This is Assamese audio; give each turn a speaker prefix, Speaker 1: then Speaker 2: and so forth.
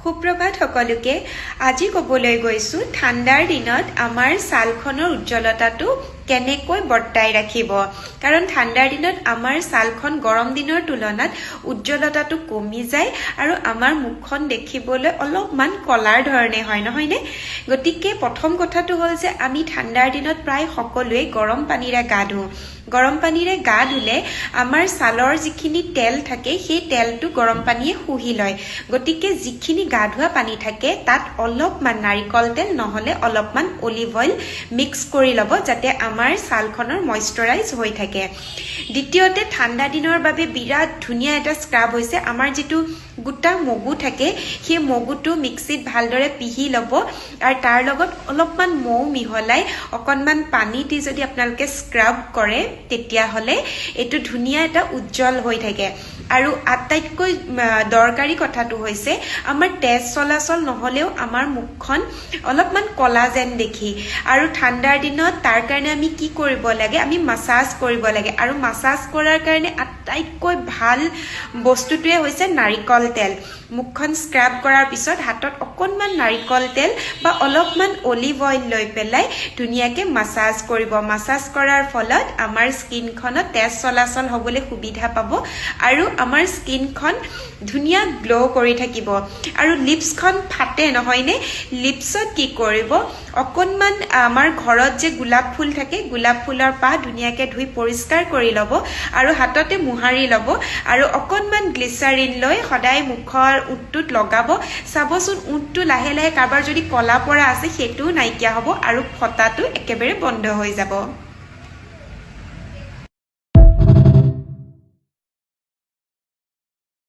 Speaker 1: সুপ্ৰভাত সকলোকে। আজি ক'বলৈ গৈছোঁ ঠাণ্ডাৰ দিনত আমাৰ ছালখনৰ উজ্জ্বলতাটো কেনেকৈ বৰ্তাই ৰাখিব, কাৰণ ঠাণ্ডাৰ দিনত আমাৰ ছালখন গৰম দিনৰ তুলনাত উজ্জ্বলতাটো কমি যায় আৰু আমাৰ মুখখন দেখিবলৈ অলপমান কলাৰ ধৰণে হয়, নহয়নে? গতিকে প্ৰথম কথাটো হ'ল যে আমি ঠাণ্ডাৰ দিনত প্ৰায় সকলোৱে গৰম পানীৰে গা ধুওঁ। গৰম পানীৰে গা ধুলে আমাৰ ছালৰ যিখিনি তেল থাকে, সেই তেলটো গৰম পানীয়ে শুহি লয়। গতিকে যিখিনি গা ধোৱা পানী থাকে, তাত অলপমান নাৰিকল তেল নহ'লে অলপমান অলিভ অইল মিক্স কৰি ল'ব, যাতে আমাৰ ছালখনৰ মইশ্চাৰাইজ হৈ থাকে। দ্বিতীয়তে, ঠাণ্ডা দিনৰ বাবে বিৰাট ধুনীয়া এটা স্ক্ৰাব হৈছে আমাৰ যিটো গোটা মগু থাকে, সেই মগুটো মিক্সিত ভালদৰে পিহি ল'ব আৰু তাৰ লগত অলপমান মৌ মিহলাই অকণমান পানী দি যদি আপোনালোকে স্ক্ৰাব কৰে, তেতিয়াহ'লে এইটো ধুনীয়া এটা উজ্জ্বল হৈ থাকে। আৰু আটাইতকৈ দৰকাৰী কথাটো হৈছে, আমাৰ তেজ চলাচল নহ'লেও আমাৰ মুখখন অলপমান ক'লা যেন দেখি। আৰু ঠাণ্ডাৰ দিনত তাৰ কাৰণে আমি কি কৰিব লাগে? আমি মাছাজ কৰিব লাগে। আৰু মাছাজ কৰাৰ কাৰণে আটাইতকৈ ভাল বস্তুটোৱে হৈছে নাৰিকল তেল। মুখখন স্ক্ৰাব কৰাৰ পিছত হাতত অকণমান নাৰিকল তেল বা অলপমান অলিভ অইল লৈ পেলাই ধুনীয়াকৈ মাছাজ কৰিব। মাছাজ কৰাৰ ফলত আমাৰ স্কিনখনত তেজ চলাচল হ'বলৈ সুবিধা পাব আৰু আমাৰ স্কিনখন ধুনীয়া গ্ল' কৰি থাকিব। আৰু লিপছখন ফাটে, নহয়নে? লিপছত কি কৰিব? অকণমান আমাৰ ঘৰত যে গোলাপ ফুল থাকে, গোলাপ ফুলৰ পাহ ধুনীয়াকৈ ধুই পৰিষ্কাৰ কৰি ল'ব আৰু হাততে মোহাৰি ল'ব আৰু অকণমান গ্লিচাৰিন লৈ সদায় মুখৰ ওঁঠটোত লগাব। চাবচোন, ওঁঠটো লাহে লাহে কাৰোবাৰ যদি কলা পৰা আছে, সেইটোও নাইকিয়া হ'ব আৰু ফটাটো একেবাৰে বন্ধ হৈ যাব।